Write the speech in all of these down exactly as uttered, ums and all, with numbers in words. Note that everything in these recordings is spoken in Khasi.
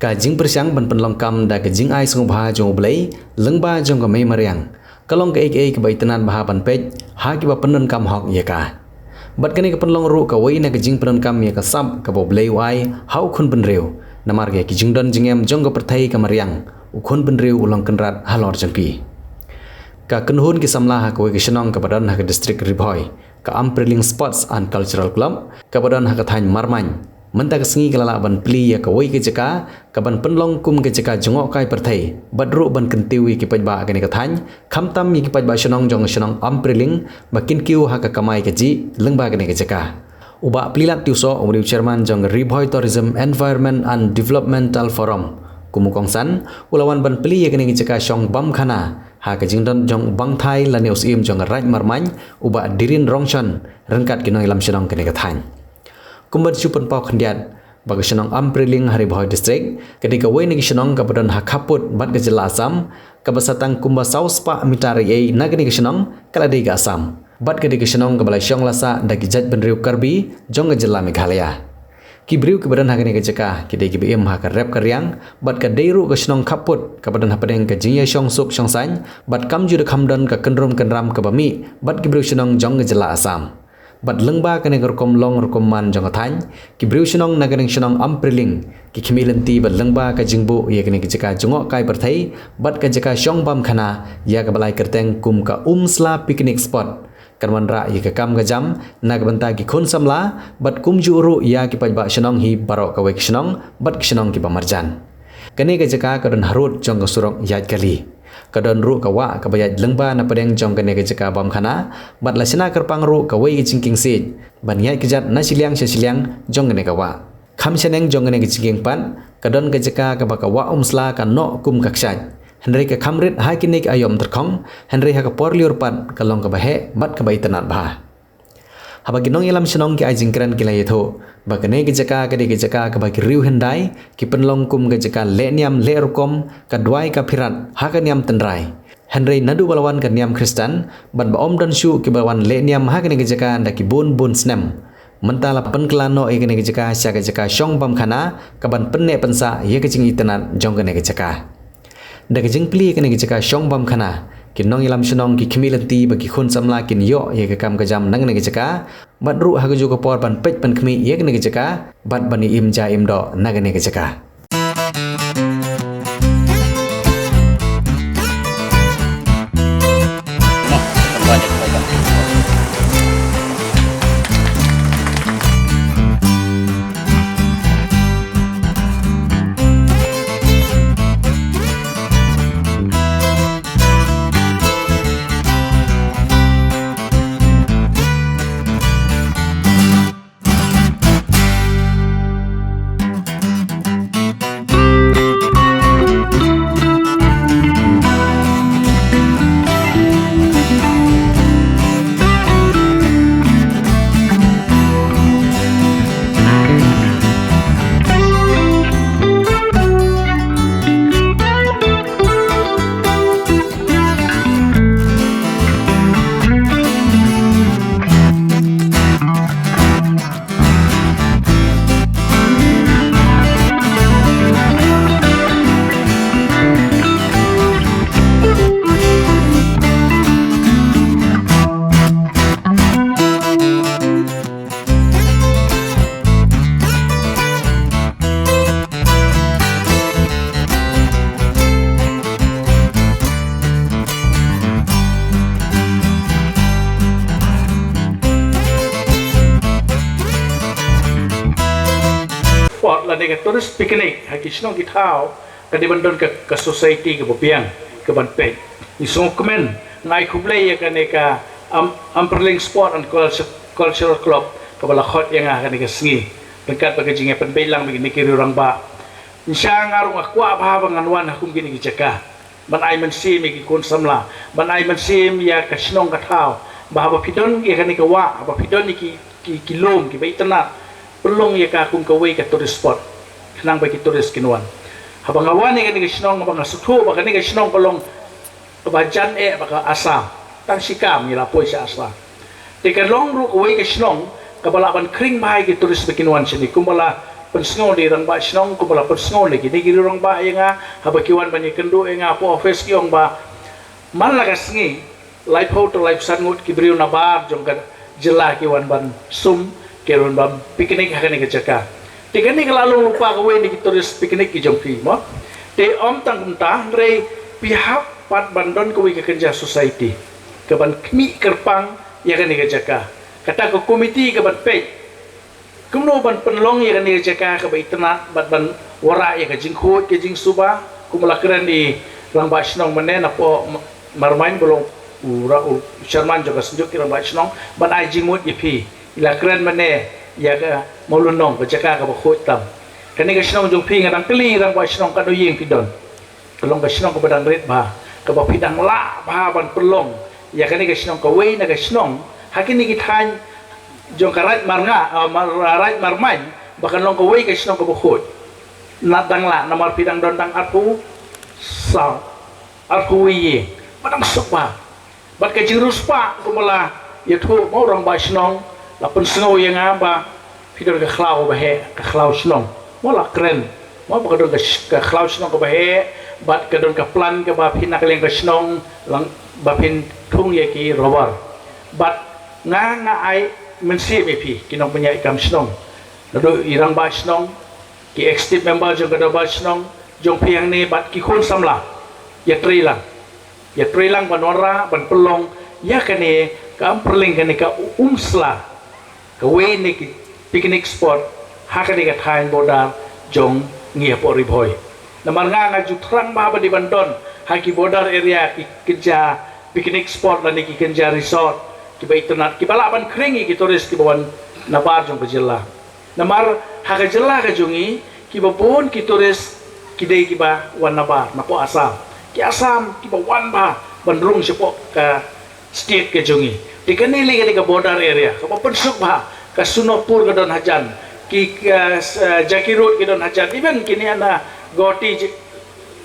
Ka jingpyrshang ban pynlong kam da ka jingai sngewbha jong U Blei lyngba jong ka mei mariang ka long kaei kaei kaba itynnad bha ban peit ha kiba pyndonkam hok ïa ka. Bad kane ka pynlong ruh kawei na ka jingpyndonkam ïa ka sap kaba U Blei u ai ha u khun bynriew, namar ïa ki jingdon jingem jong ka pyrthei ka mariang, u khun bynriew u long kynrad halor jong ki. Ka kynhun ki samla ha kawei ka shnong kaba don ha ka distrik Ri Bhoi, ka Ampriling Sports and Cultural Club kaba don ha ka thaiñ Marmain, mynta ka sngi ka la lah ban plie ïa kawei ka jaka kaban pynlong kum ka jaka jngohkai pyrthei, bad ruh ban kyntiew ïa ki paidbah kane ka thaiñ, khamtam ïa ki paidbah shnong jong ka shnong Ampriling ba kin kiew ha ka kamai kajih lyngba kane ka jaka. U Bah Plilat Tiewsoh, uba dei u chairman jong ka Ri Bhoi Tourism, Environment and Developmental Forum, kum u kongsan u la wan ban plie ïa kane ka jaka shong bam khana ha ka jingdon jong u bangthai lane u syiem jong ka Raid Marmain, u Bah Dirin Rongshon, ryngkat ki nongïalam shnong kane ka thaiñ. Kumban shu pynpaw khyndiat ba ka shnong Ampriling ha Ri Bhoi District ka dei kawei na ki shnong kaba don ha khappud bad ka jylla Assam, kaba sa tang kumba saw spah mitar eiei na kane ka shnong ka la dei ka Assam, bad ka dei ka shnong kaba la shong la sah da ki jaitbynriew Karbi jong ka jylla Meghalaya. Ki briew kiba don ha kane ka jaka ki dei kiba im ha ka rep ka riang, bad ka dei ruh ka shnong khappud kaba don hapdeng ka jingïashong suk shong saiñ, bad kam ju da kham don ka kynrum kynram kaba mih bad ki briew shnong jong ka jylla Assam. Bad lyngba kane ka rukom long rukom man jong ka thaiñ, ki briew shnong na kane ka shnong Ampriling ki khmih lynti bad lyngba ka jingbuh ïa kane ka jaka jngohkai pyrthei bad ka jaka shong bam khana ïa kaba la ai kyrteng kum ka Umsla Picnic Spot, kan wanrah ïa ka kam ka jam na ka bynta ki khun samla, bad kumjuh ruh ïa ki paidbah shnong hi baroh kawei ka shnong bad ki shnong kiba marjan. Kane ka jaka ka don harud jong ka surok ïaid kali. Ka don ruh ka wah kaba ïaid lyngba na pdeng jong kane ka jaka bam khana, bad la shna kyrpang ruh kawei ka jingkieng siej ban ïaid kjat na shiliang sha shiliang jong kane ka wah. Kham shaneng jong kane ka jingkieng pat, ka don ka jaka kaba ka wah Umsla ka noh kum ka kshaid. Hynrei ka kham rit ha kine ki aïom tyrkhong, hynrei ha ka por lyiur pat ka long kaba heh bad kaba itynnad bha. Haba ki nongïalam shnong ki ai jingkren ki la ïathuh ba kane ka jaka ka dei ka jaka kaba ki riew hyndai ki pynlong kum ka jaka leh niam leh rukom, ka duwai ka phirat ha ka niam tynrai. Hynrei naduh ba la wan ka niam Khristan bad ba ym don shuh kiba wan leh niam ha kane ka jaka da ki bun bun snem, mynta la pynkylla noh ïa kane ka jaka sha ka jaka shong bam khana kaban pynneh pynsah ïa ka jingitynnad jong kane ka jaka. Da ka jingplie kane ka jaka shong bam khana, ki nongïalam shnong ki khmih lynti ba ki khun samla kin ïoh ïa ka kam ka jam na kane ka jaka, bad ruh ha kajuh ka por ban peit ban khmih ïa kane ka jaka bad ban ïa im ja im doh na kane ka jaka. Spot lane ka tourist picnic ha ki shnong ki thaw, ka dei ban don ka, ka society kaba biang kaban peit. Ngi sngewkmen, nga ai khublei ïa kane ka Am-, Ampriling Sport and Culture-, Cultural Club kaba la khot ïa nga kane ka sngi ryngkat bad ka jingïapynbeit lang bad kine ki riew rangbah. Ngi sha nga ruh nga kwah bha ba ngan wan ha kum kine ki jaka ban ai mynsiem ïa ki khun samla, ban ai mynsiem ïa ka shnong ka thaw, ba haba phi don ïa kane ka wah, haba phi don ïa ki, ki, ki lum kiba itynnad, pynlong ïa ka kum kawei ka tourist spot khnang ba ki tourist kin wan. Haba nga wan ïa kane ka shnong, haba nga sngewthuh ba kane ka shnong ka long kaba jan eh bad ka Assam, tang shikam ngi la poi sha Assam. Te ka long ruh kawei ka shnong kaba lah ban khring bha ïa ki tourist ba kin wan shane, kumba la pynsngew da i rangbah shnong kumba la pynsngew da kine ki rangbah ïa nga, haba ki wan ban ïakynduh ïa nga hapoh office ki ong ba man la ka sngi, laiphew te laiphew san ngut ki briew nabar jong ka jylla ki wan ban sum, ki wan ban picnic ha kane ka jaka. Te kane ka la long lypa kawei na ki tourist picnic ki jong phi mo. Te ym tang kumta hynrei phi hap pat ban don kawei ka kynja society ka ban khmih kyrpang ïa kane ka jaka. Kata ka komiti ka ban peit kumno ban pynlong ïa kane ka jaka kaba itynnad bad ban wanrah ïa ka jingkhuid ka jingsuba, kumba la kren i rangbah shnong mynne napoh Marmain ba long u ra-, u chairman jong ka synjuk ki rangbah shnong, ban ai jingmut ïa phi. I la kren mynne ïa ka Mawlynnong, ka jaka kaba khuid tam. Kane ka shnong jong phi nga dang kylli i rangbah shnong katno ïing phi don. Ka long ka shnong kaba dang rit bha, kaba phi dang lah bha ban pynlong ïa kane ka shnong kawei na ka shnong ha kine ki thaiñ jong ka Raid Marnga, ah, Mar-, Raid Marmain, ba kan long kawei ka shnong kaba khuid. Nat dang lah namar phi dang don tang arphew saw, arphew wei ïing, ba dang suk bha. Bad ka jingriewspah kumba la ïathuh mo rangbah shnong, la pynsngew ïa nga ba phi don ka khlaw kaba heh, ka khlaw shnong. Mo la kren mo ba ka don ka sh-, ka khlaw shnong kaba heh, bad ka don ka plan kaba phin na ka liang ka shnong lang ba phin thung ïa ki rubber. Bad nga nga ai mynsiem ïa phi ki nongpynïaid kam shnong, naduh i rangbah shnong, ki executive member jong ka dorbar shnong jong phi hangne bad ki khun samla, ïatrei lang. Ïatrei lang ban wanrah ban pynlong ïa kane ka Amparling, kane ka Umsla, kawei na ki picnic spot ha kane ka thaiñ border jong ngi hapoh Ri Bhoi. Namar nga nga ju thrang bha ba dei ban don ha ki border area ki kynja picnic spot lane ki kynja resort kiba itynnad, kiba lah ban khring ïa ki tourist kiba wan nabar jong ka jylla. Namar ha ka jylla ka jong ngi kiba bun ki tourist ki dei kiba wan nabar napoh Assam. Ki Assam kiba wan bha ban rung shapoh ka state ka jong ngi. Te kane lei ka dei ka border area kaba pynsuk bha. Ka Sonapur ka don hajan, ki, ka, s-, eh, Jakhai Road ki don hajan, even kine na Guwahati,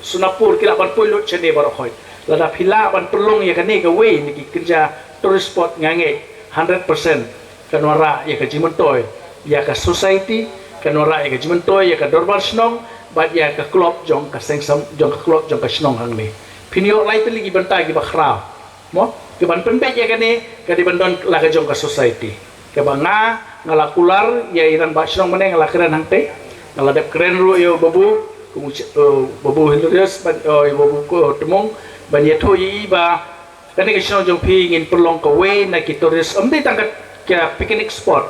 Sonapur ki lah ban poi lut shane baroh hoi. Lada phi lah ban pynlong ïa kane kawei na ki kynja tourist spot nga ngeit hundred percent kan wanrah ïa ka jingmyntoi ïa ka society, kan wanrah ïa ka jingmyntoi ïa ka dorbar shnong bad ïa ka club jong ka seng sam, jong ka club jong ka shnong hangne. Phin ïoh lai tylli ki bynta kiba khraw mo, ki ban pynbeit ïa kane ka dei ban don la ka jong ka society. Kaba nga, nga la kular ïa i rangbah shnong mynne, nga la kren hangtei, nga la dep kren ruh ïa u babu, kum u ch-, u babu Hilarius bad, oh, ïa u babu ko Tmung, ban ïathuh ïa i ba kane ka shnong jong phi ngin pynlong kawei na ki tourist, ym dei tang ka, ka picnic spot,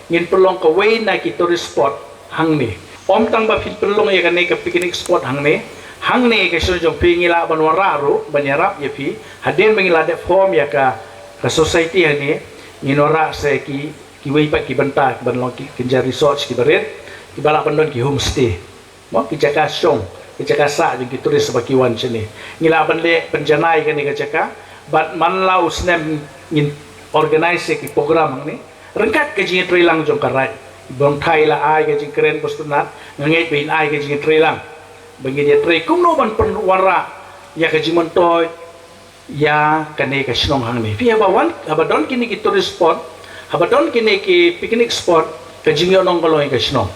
ngin pynlong kawei na ki tourist spot hangne. Ym tang ba phin pynlong ïa kane ka picnic spot hangne, hangne ka shnong jong phi ngi lah ban wanrah ruh ban ïarap ïa phi, hadien ba ngi la dep form ïa ka, ka society hangne, ngin wanrah sa ki, kiwei pat ki bynta ban long ki kynja resort kiba rit, kiba lah ban don ki homestay. Mo, ki jaka shong, ki jaka sah jong ki tourist ba ki wan shane. Ngi lah ban leh pynjanai kane ka jaka bad man la u snem ngin organise ïa ki program hangne ryngkat ka jingïatreilang jong ka raid. Bad tharai la ai ka jingkren ba sngewtynnat, nga ngeit ba in ai ka jingïatreilang ba ngin ïatrei kumno ban pynwanrah ïa ka jingmyntoi ïa kane ka shnong hangne. Phi haba wan, haba don kine ki tourist spot, haba don kine ki picnic spot, ka jingïohnong ka long ïa ka shnong.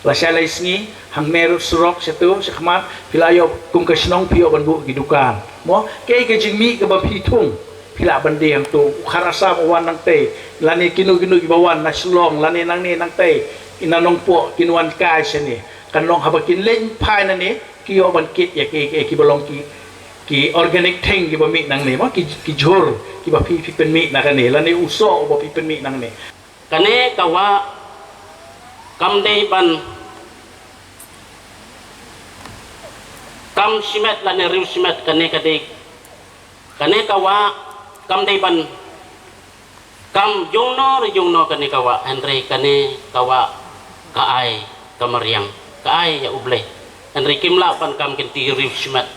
Lashai lai sngi hangne ruh surok shatu shakhmat phi la ïoh kum ka shnong phi ïoh ban buh ki dukan. Mo, kaei ka jingmih kaba phi thung, phi lah ban die hangto. U khar Assam u wan nangtei, lane kino kino kiba wan na Shillong lane nangne nangtei, na Nongpoh kin wan kai shane. Kan long haba kin leit phai nane ki ïoh ban kit ïa ki, ki, kiba long ki, ki organic thing kiba mih nangne mo, ki, ki jhur kiba phi, phi pynmih na kane lane u soh uba phi pynmih nangne. Kane ka wah kam dei ban kam shimet lane riew shimet, kane ka dei, kane ka wah kam dei ban kam jongno re jongno kane ka wah, hynrei kane ka wah ka ai ka mariang, ka ai ïa U Blei. Hynrei kim lah ban kam kynti riew shimet.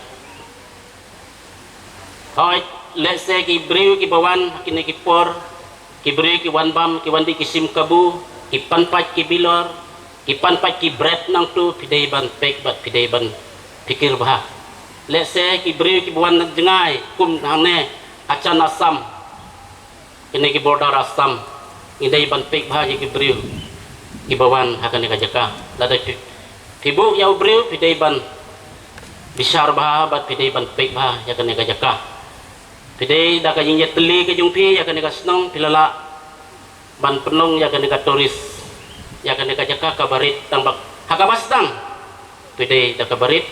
Hooid, lehse ki briew kiba wan ha kine ki por, ki briew ki wan bam, ki wan dih ki sim kabu, ki pan pait ki bilor, ki pan pait ki bret nangtu, phi dei ban peit bad phi dei ban pyrkhat bha. Lehse ki briew kiba wan na jngai kum hangne ha jan Assam, kine ki border Assam, ngi dei ban peit bha ïa ki briew. Ki ba wan ha kane ka jaka. Lada phi, phi buh ïa u briew, phi dei ban bishar bha bad phi dei ban peit bha ïa kane ka jaka. Phi dei da ka jingïatylli ka jong phi ïa kane ka shnong, phi la lah ban pynlong ïa kane ka tourist, ïa kane ka jaka kaba rit, tang ba ha kaba sdang phi dei da kaba rit,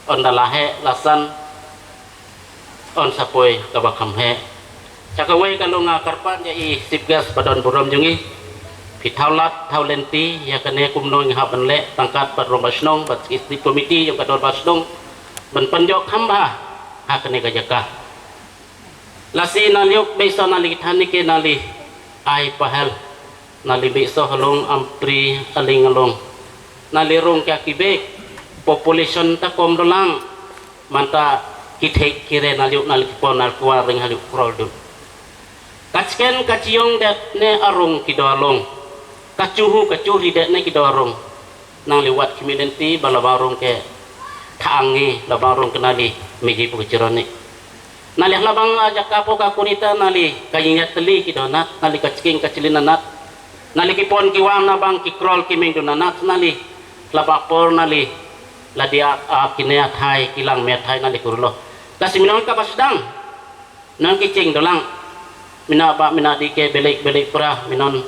ynda la heh la san yn sa poi kaba kham heh. Sa kawei ka long, nga kyrpad ïa i chief guest ba don burom jong ngi, phi thaw lad thaw lynti ïa kane kumno ngi hap ban leh, ryngkat bad rangbah shnong bad executive committee jong ka dorbar shnong, ban pynjot kham bha ha kane ka jaka. Lashai na liuk beit sa na li thani ke na li ai pahal, na li beit sa halong ampri aling along, na li rung ka ki beit, population ta kom dolang, mynta ki thek ki re na liuk na li ki pon na li kwar ring ha liuk krol dun. Ka chiken ka chiong det ne arung ki do along, ka chuhu ka chuhi det ne ki do arung. Nang li wat ki minti ba la ba rung ke thang ngi, la ba rung ke na li miji pu chiron ni. Na li la bang a jaka po ka kurita, na li ka ïing ïatylli ki do nat, na li ka chiking ka chilin na nat, na li ki pon ki wang na bang ki krol ki ming do na nat, na li la ba por na li la dia a ki ne thai ki lang me thai na li kurlo. Ka siminon ka ba sdang. Nang ki ching dolang. Mina ba mina di ke belek belek pra minon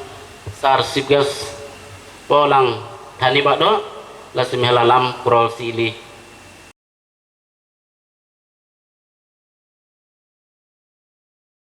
sar chief guest po lang thani ba do, la simi la lam krol sili